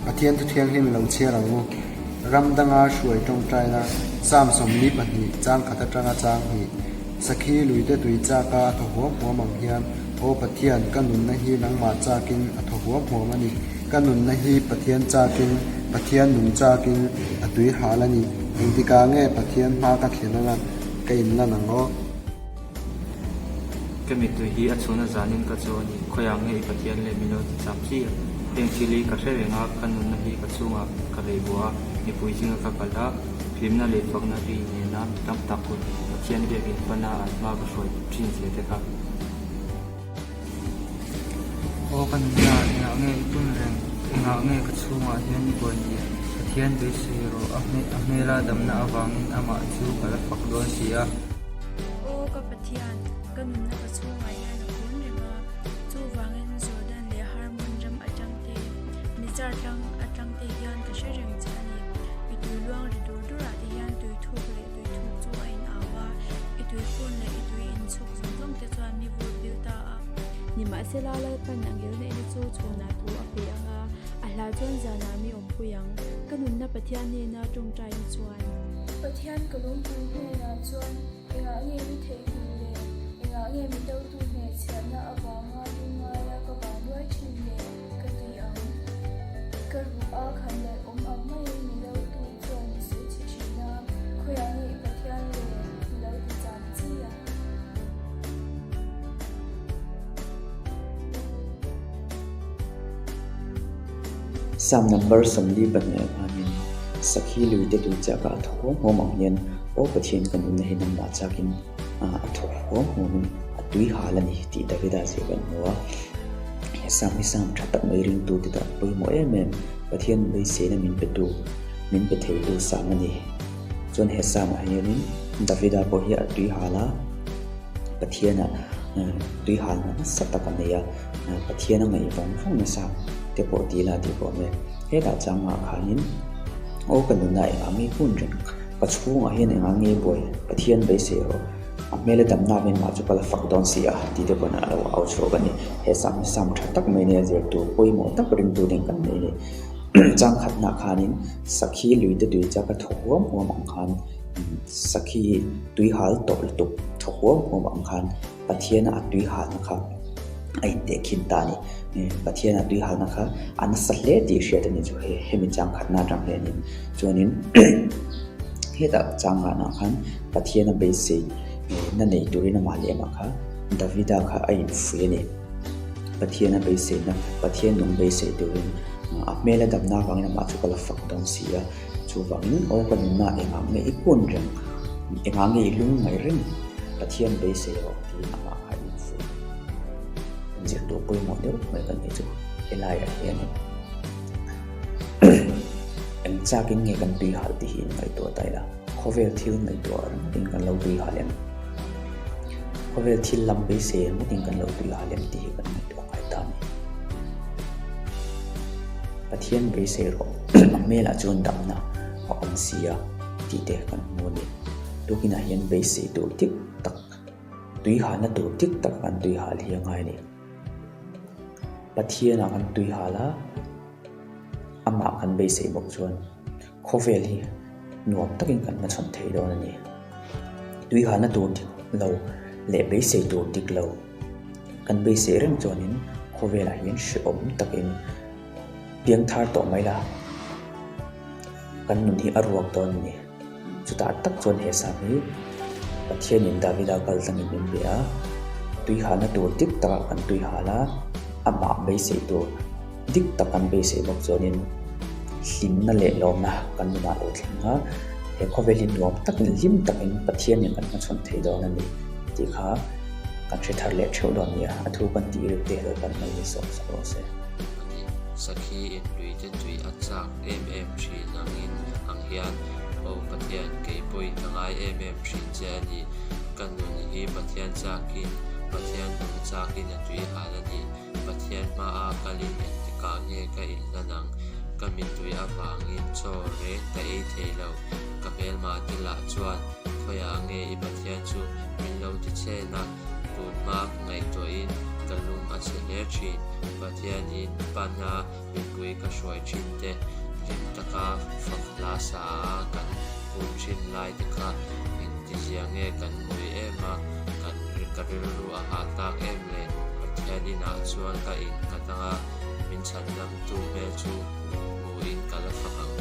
Pathian thu thianghlim lo chhiar ang u. Ram danga hruai tawngtaina Psalm 42 chang khat atanga chang hnih. Sakhi luite tui chaka a thaw huam huam ang hian, Aw Pathian, ka nunna hi nangmah chakin a thaw huam huam a ni. Ka nunna hi Pathian chakin, Pathian nung chakin a tui hal a ni. Engtikah nge Pathian hma ka thlen anga ka inlan ang aw? Ka mittui hi a chhuna zanin ka chu a ni. Khawiah nge i Pathian leh min lo ti cham chi a? Heng thil hi ka hre reng a, ka nunna hi ka chhungah ka rei buah a, mipui zinga ka kal a, hlimna leh fakna ri nena mi tam tak hun Pathian biakin pana an hma ka hruai thin zia te kha. Aw ka nunna, engah nge i tun reng? Engah nge ka chhungah hian i buai ni? Pathian beisei rawh, a hmela damna avangin amah chu ka la fak dawn si a. Aw ka Pathian, ka nunna ka chhungah hian a kun reng a, chuvangin Jordan leh Hermon ram atang te, Mizar tlang atang te hian ka hre reng che a ni. I tui luang ri dur durah te hian tui thuk leh tui thuk chu a in au a, i tui fun leh i tui inchhuk zawng zawng te chuan mi vur pil ta a. Nimahsela Lalpan a ngilneihna chu chhunah thu a pe ang a, a hla chuan zanah mi awmpui ang. Ka nunna Pathian hnena tawngtaina chuan. Pathian ka lungpui hnenah chuan engah nge mi theihnghilh le? Engah nge mi dotu hnehchhiahna avanga lungngaia ka vanduai thin le? Ka ti ang. Ka ruh a khan leh awm ang maiin mi dotu chuan mi sawi chhe thin a, khawiah nge i Pathian le? Mi lo ti cham chi a. Psalm number 42 ah khanin Sakhi luite tui chak a thaw huam huam ang hian Aw Pathian ka nunna hi nangmah chakin a thaw huam huamin a tui hal a ni tih Davida ziah kan hmu a. He Psalm hi Psalm tha tak mai ringtute tan pawimawh em em Pathian beiseina min petu min pe theitu Psalm a ni. Chuan he Psalm ah hianin Davida pawh hi a tui hal a, Pathiana tui halna nasa tak a nei a, Pathian a ngaih vawng vawng nasa te pawh ti ila tih pawh a awm e. Hetah changah khanin aw ka nunah engah nge hun reng, ka chhungah hian engah nge buai, Pathian beisei rawh, a hmela damna avangin mah chu ka la fak dawn si a tih te pawhin a lo au chhuak a ni. He Psalm hi Psalm tha tak mai nia zir tur pawimawh tak ringtu ding kan nei a ni. Chang khatnah khanin sakhi luite tui chak a thaw huam huam ang khan sakhi tui hal tawh lutuk thaw huam huam ang khan Pathiana a tui halna kha a intehkhin ta a ni. Pathiana tui halna kha a nasa hle tih hriat a ni chu he hemi chang khatna atang hianin chuanin hetah chang ngahna khan Pathiana beisei na nei turin amah leh amah kha Davida kha a infuih a ni. Pathian a beiseina, Pathian nung beisei turin a hmel a damna avangin amah chu ka la fak dawn si a, chuvangin aw ka nunna engah nge i kun reng, engah nge i lung ngaih reng, Pathian beisei rawh tiin amah kha in fuih. Zir tur pawimawh deuh mai kan nih chu helaiah hianin eng chakin nge kan tui halh tih hi in ngaihtuah ta ila, khawvel thil ngaihtuah ringawtin kan lo tui halh em? Khawvel thil lam beisei ringawtin kan lo tui a lem tih hi kan ngaihtuah ngai ta a ni. Pathian beisei rawh a hmelah chuan damna a awm si a tih te kan hmu a ni. Tukinah hian beisei tur dik tak, tui halna tur dik tak kan tui hal hi a ngai a ni. Pathianah kan tui hal a, amah kan beisei bawk chuan Khawvel hi nuam takin kan hmachhawn thei dawn a ni. Tuihalna tur dik lo leh beisei tur dik lo kan beisei reng chuanin khawvelah hian hrehawm takin piang thar tawh mai la, kan nun hi a ruak dawn a ni. Chutah tak chuan he sam hi Pathianin Davida kal tlangin min be a, tuihalna tur dik takah kan tuihal a, amah beisei tur dik tak kan beisei bawk chuanin hlimna leh lawmna kan nunah lo thleng a, he khawvel hi nuam takin hlim takin Pathianin kan hmachhawn thei dawn a ni tih kha kan hre thar leh theuh dawn nia, a thu kan tih reuh te lo kan mai ni sawk sawk rawh se. Sakhi inluite tui a chak em em thin angin ang hian, Aw Pathian, kei pawhin ka ngai em em thin che a ni. Ka nun hi Pathian chakin, Pathian nung chakin a tui hal a ni. Pathian hmaa kalin engtikah nge ka inhlan ang? Ka mittui avangin chaw reng ka ei thei lo. Ka hmelma te lah chuan, Khawiah nge i Pathian chu min lo ti chhen a? Tun hma ka ngaihtuahin ka lung a. chhe hle thin. Pathian in pana mipui ka hruai thin te, hlim taka fak hla sa a kan kun thin lai te kha engtizia nge kan ngui em a, kan ka rilru a hah tak em le? Pathian inah chuan ka innghat anga min chhandamtu hmel chu hmuin ka la fak ang.